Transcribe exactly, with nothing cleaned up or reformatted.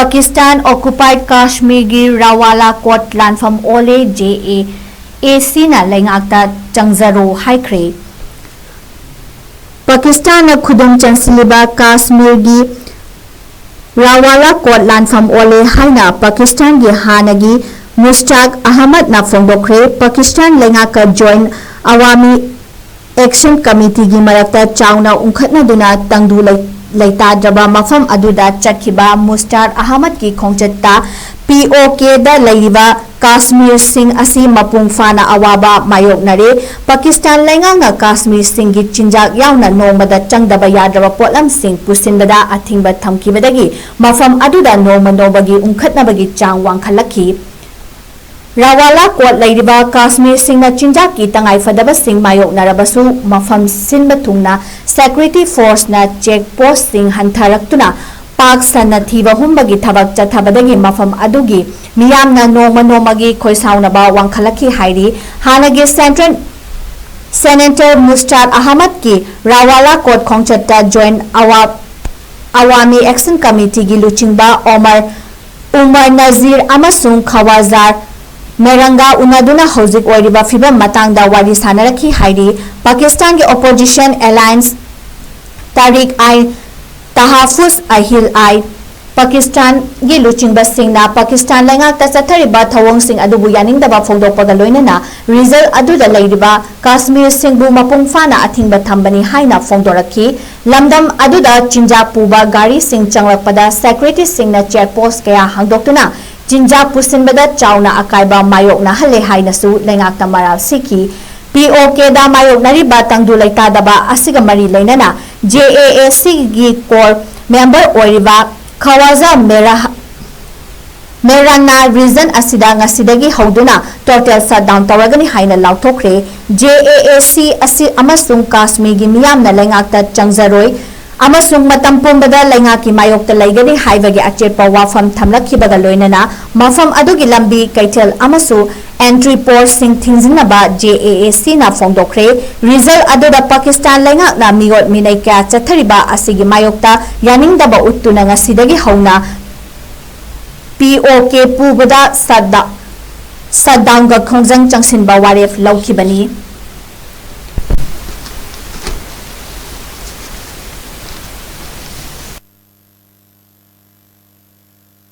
Pakistan ꯑꯣꯀꯨꯄꯥꯏꯗ ꯀꯥꯁꯃꯤꯔꯒꯤ ꯔꯥꯋꯥꯂꯥ code ꯂꯥꯟꯐꯝ ꯑꯣꯜꯂꯦ, J ꯑꯦ ꯑꯦ ꯁꯤꯅ ꯂꯩꯉꯥꯛꯇ ꯆꯪꯖꯔꯣ ꯍꯥꯏꯈ꯭ꯔꯦ꯫ ꯄꯥꯀꯤꯁꯇꯥꯟꯅ ꯈꯨꯗꯨꯝ ꯆꯟꯁꯤꯜꯂꯤꯕ ꯀꯥꯁꯃꯤꯔꯒꯤ ꯔꯥꯋꯥꯂꯥ ꯀꯣꯠ ꯂꯥꯟꯐꯝ ꯑꯣꯜꯂꯦ ꯍꯥꯏꯅ ꯄꯥꯀꯤꯁꯇꯥꯟꯒꯤ ꯍꯥꯟꯅꯒꯤ ꯃꯨꯁꯇꯥꯛ ꯑꯍꯃꯗꯅ ꯐꯣꯡꯗꯣꯛꯈ꯭ꯔꯦ꯫ ꯄꯥꯀꯤꯁꯇꯥꯟ ꯂꯩꯉꯥꯛꯀ ꯖꯣꯏꯟ ꯑꯋꯥꯃꯤ ꯑꯦꯛꯁꯟ ꯀꯃꯤꯇꯤꯒꯤ ꯃꯔꯛꯇ ꯆꯥꯎꯅ ꯎꯪꯈꯠꯅꯗꯨꯅ ꯇꯪꯗꯨ ꯂꯩ-, ꯂꯩꯇꯥꯗ꯭ꯔꯕ ꯃꯐꯝ ꯑꯗꯨꯗ ꯆꯠꯈꯤꯕ ꯃꯨꯁꯇꯥꯔ ꯑꯍꯃꯗꯀꯤ ꯈꯣꯡꯆꯠꯇ ꯄꯤ ꯑꯣ ꯀꯦꯗ ꯂꯩꯔꯤꯕ ꯀꯥꯁꯃꯤꯔꯁꯤꯡ ꯑꯁꯤ ꯃꯄꯨꯡ ꯐꯥꯅ ꯑꯋꯥꯕ ꯃꯥꯌꯣꯛꯅꯔꯦ꯫ ꯄꯥꯀꯤꯁꯇꯥꯟ ꯂꯩꯉꯥꯛꯅ ꯀꯥꯁꯃꯤꯔꯁꯤꯡꯒꯤ ꯆꯤꯟꯖꯥꯛ ꯌꯥꯎꯅ ꯅꯣꯡꯃꯗ ꯆꯪꯗꯕ ꯌꯥꯗ꯭ꯔꯕ ꯄꯣꯠꯂꯝꯁꯤꯡ ꯄꯨꯁꯤꯟꯕꯗ ꯑꯊꯤꯡꯕ ꯊꯝꯈꯤꯕꯗꯒꯤ ꯃꯐꯝ ꯑꯗꯨꯗ ꯅꯣꯡꯃ ꯅꯣꯡꯃꯒꯤ ꯎꯪꯈꯠꯅꯕꯒꯤ ꯆꯥꯡ ꯋꯥꯡꯈꯠꯂꯛꯈꯤ꯫ ꯔꯥꯋꯥꯂꯥ ꯀꯣꯠ ꯂꯩꯔꯤꯕ ꯀꯥꯁꯃꯤꯔꯁꯤꯡꯅ ꯆꯤꯟꯖꯥꯛꯀꯤ ꯇꯉꯥꯏꯐꯗꯕꯁꯤꯡ ꯃꯥꯌꯣꯛꯅꯔꯕꯁꯨ, ꯃꯐꯝ ꯁꯤꯟꯕ ꯊꯨꯡꯅ ꯁꯦꯀ꯭ꯌꯨꯔꯤꯇꯤ ꯐꯣꯔꯁꯅ ꯆꯦꯛ ꯄꯣꯁꯁꯤꯡ ꯍꯟꯊꯔꯛꯇꯨꯅ ꯄꯥꯛ ꯁꯟꯅ ꯊꯤꯕ ꯍꯨꯝꯕꯒꯤ ꯊꯕꯛ ꯆꯠꯊꯕꯗꯒꯤ ꯃꯐꯝ ꯑꯗꯨꯒꯤ ꯃꯤꯌꯥꯝꯅ ꯅꯣꯡꯃ ꯅꯣꯡꯃꯒꯤ ꯈꯣꯏꯁꯥꯎꯅꯕ ꯋꯥꯡꯈꯠꯂꯛꯈꯤ ꯍꯥꯏꯔꯤ꯫ ꯍꯥꯟꯅꯒꯤ ꯁꯦꯟꯇ꯭ꯔꯦꯜ ꯁꯦꯅꯦꯇꯔ ꯃꯨꯁꯇꯥꯔ ꯑꯍꯃꯗꯀꯤ ꯔꯥꯋꯥꯂꯥ ꯀꯣꯠ ꯈꯣꯡꯆꯠꯇ ꯖꯣꯏꯟ ꯑꯋꯥ-, ꯑꯋꯥꯃꯤ ꯑꯦꯛꯁꯟ ꯀꯃꯤꯇꯤꯒꯤ ꯂꯨꯆꯤꯡꯕ ꯑꯣꯃꯔ, ꯎꯃꯔ ꯅꯖꯤꯔ ꯑꯃꯁꯨꯡ ꯈꯋꯥꯖꯥꯔ ꯃꯦꯔꯪꯒ ꯎꯅꯗꯨꯅ ꯍꯧꯖꯤꯛ ꯑꯣꯏꯔꯤꯕ ꯐꯤꯕꯝ ꯃꯇꯥꯡꯗ ꯋꯥꯔꯤ ꯁꯥꯅꯔꯛꯈꯤ ꯍꯥꯏꯔꯤ꯫ ꯄꯥꯀꯤꯁꯇꯥꯟꯒꯤ ꯑꯣꯄꯣꯖꯤꯁꯟ ꯑꯦꯂꯥꯏꯟꯁ ꯇꯥꯔꯤꯛ ꯑꯥꯏ ꯇꯍꯥꯐꯨꯖ ꯑꯍꯤꯜ ꯑꯥꯏ ꯄꯥꯀꯤꯁꯇꯥꯟꯒꯤ ꯂꯨꯆꯤꯡꯕꯁꯤꯡꯅ ꯄꯥꯀꯤꯁꯇꯥꯟ ꯂꯩꯉꯥꯛꯇ ꯆꯠꯊꯔꯤꯕ ꯊꯧꯑꯣꯡꯁꯤꯡ ꯑꯗꯨꯕꯨ ꯌꯥꯅꯤꯡꯗꯕ ꯐꯣꯡꯗꯣꯛꯄꯒ ꯂꯣꯏꯅꯅ ꯔꯤꯖꯜ ꯑꯗꯨꯗ ꯂꯩꯔꯤꯕ ꯀꯥꯁꯃꯤꯔꯁꯤꯡꯕꯨ ꯃꯄꯨꯡ ꯐꯥꯅ ꯑꯊꯤꯡꯕ ꯊꯝꯕꯅꯤ ꯍꯥꯏꯅ ꯐꯣꯡꯗꯣꯔꯛꯈꯤ꯫ ꯂꯝꯗꯝ ꯑꯗꯨꯗ ꯆꯤꯟꯖꯥꯛ ꯄꯨꯕ ꯒꯥꯔꯤꯁꯤꯡ ꯆꯪꯂꯛꯄꯗ ꯁꯦꯀ꯭ꯌꯨꯔꯤꯇꯤꯁꯤꯡꯅ ꯆꯦꯛ ꯄꯣꯁ ꯀꯌꯥ ꯍꯥꯡꯗꯣꯛꯇꯨꯅ ꯆꯤꯟꯖꯥꯛ ꯄꯨꯁꯤꯟꯕꯗ ꯆꯥꯎꯅ ꯑꯀꯥꯏꯕ ꯃꯥꯌꯣꯛꯅꯍꯜꯂꯦ ꯍꯥꯏꯅꯁꯨ ꯂꯩꯉꯥꯛꯇ ꯃꯔꯥꯜ ꯁꯤꯈꯤ꯫ ꯄꯤ ꯑꯣ ꯀꯦꯗ ꯃꯥꯌꯣꯛꯅꯔꯤꯕ ꯇꯪꯗꯨ ꯂꯩꯇꯥꯗꯕ ꯑꯁꯤꯒ ꯃꯔꯤ ꯂꯩꯅꯅ ꯖꯦ ꯑꯦ ꯑꯦ ꯁꯤꯒꯤ ꯀꯣꯔ ꯃꯦꯝꯕꯔ ꯑꯣꯏꯔꯤꯕ ꯈꯋꯥꯖꯥ ꯃꯦꯔꯥ-, ꯃꯦꯔꯥꯟꯅ ꯔꯤꯖꯟ ꯑꯁꯤꯗ ꯉꯁꯤꯗꯒꯤ ꯍꯧꯗꯨꯅ ꯇꯣꯇꯦꯜ ꯁꯠꯗꯥꯎꯟ ꯇꯧꯔꯒꯅꯤ ꯍꯥꯏꯅ ꯂꯥꯎꯊꯣꯛꯈ꯭ꯔꯦ꯫ ꯖꯦ ꯑꯦ ꯑꯦ ꯁꯤ ꯑꯁꯤ ꯑꯃꯁꯨꯡ ꯀꯥꯁꯃꯤꯔꯒꯤ ꯃꯤꯌꯥꯝꯅ ꯂꯩꯉꯥꯛꯇ ꯆꯪꯖꯔꯣꯏ ꯑꯃꯁꯨꯡ ꯃꯇꯝ ꯄꯨꯝꯕꯗ ꯂꯩꯉꯥꯛꯀꯤ ꯃꯥꯌꯣꯛꯇ ꯂꯩꯒꯅꯤ ꯍꯥꯏꯕꯒꯤ ꯑꯆꯦꯠꯄ ꯋꯥꯐꯝ ꯊꯝꯂꯛꯈꯤꯕꯒ ꯂꯣꯏꯅꯅ ꯃꯐꯝ ꯑꯗꯨꯒꯤ ꯂꯝꯕꯤ, ꯀꯩꯊꯦꯜ ꯑꯃꯁꯨꯡ ꯑꯦꯟꯇ꯭ꯔꯤ ꯄꯣꯔꯁꯤꯡ ꯊꯤꯡꯖꯤꯟꯅꯕ ꯖꯦ ꯑꯦ ꯑꯦ ꯁꯤꯅ ꯐꯣꯡꯗꯣꯛꯈ꯭ꯔꯦ꯫ ꯔꯤꯖꯜ ꯑꯗꯨꯗ ꯄꯥꯀꯤꯁꯇꯥꯟ ꯂꯩꯉꯥꯛꯅ ꯃꯤꯑꯣꯠ ꯃꯤꯅꯩ ꯀꯌꯥ ꯆꯠꯊꯔꯤꯕ ꯑꯁꯤꯒꯤ ꯃꯥꯌꯣꯛꯇ ꯌꯥꯅꯤꯡꯗꯕ ꯎꯠꯇꯨꯅ ꯉꯁꯤꯗꯒꯤ ꯍꯧꯅ ꯄꯤ ꯑꯣ ꯀꯦ ꯄꯨꯕꯗ ꯁꯠꯗꯥ-, ꯁꯠꯗꯥꯡꯒ ꯈꯣꯡꯖꯪ ꯆꯪꯁꯤꯟꯕ ꯋꯥꯔꯦꯞ ꯂꯧꯈꯤꯕꯅꯤ꯫